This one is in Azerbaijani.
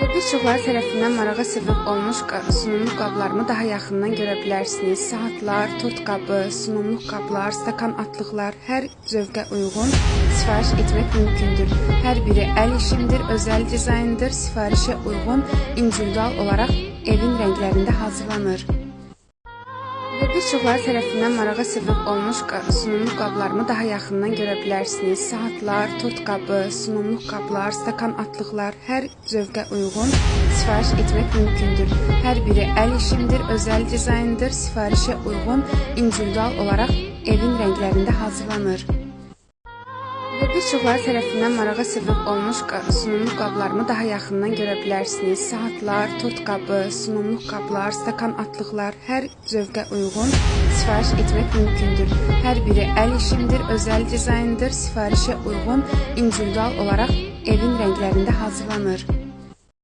Və bir çoxları tərəfindən marağa səbəb olmuş sunumluq qablarımı daha yaxından görə bilərsiniz. Saatlar, tort qabı, sunumluq qablar, stakan atlıqlar hər zövqə uyğun sifariş etmək mümkündür. Hər biri əl işindir, özəl dizayndır, sifarişə uyğun individual olaraq evin rənglərində hazırlanır. Və bir çoxları tərəfindən marağa səbəb olmuş sunumluq qablarımı daha yaxından görə bilərsiniz. Saatlar, tort qabı, sunumluq qablar, stakan atlıqlar hər zövqə uyğun sifariş etmək mümkündür. Hər biri əl işindir, özəl dizayndır, sifarişə uyğun individual olaraq evin rənglərində hazırlanır. Və bir çoxları tərəfindən marağa səbəb olmuş sunumluq qablarımı daha yaxından görə bilərsiniz. Saatlar, tort qabı, sunumluq qablar, stakan atlıqlar hər zövqə uyğun sifariş etmək mümkündür. Hər biri əl işindir, özəl dizayndır, sifarişə uyğun individual olaraq evin rənglərində hazırlanır.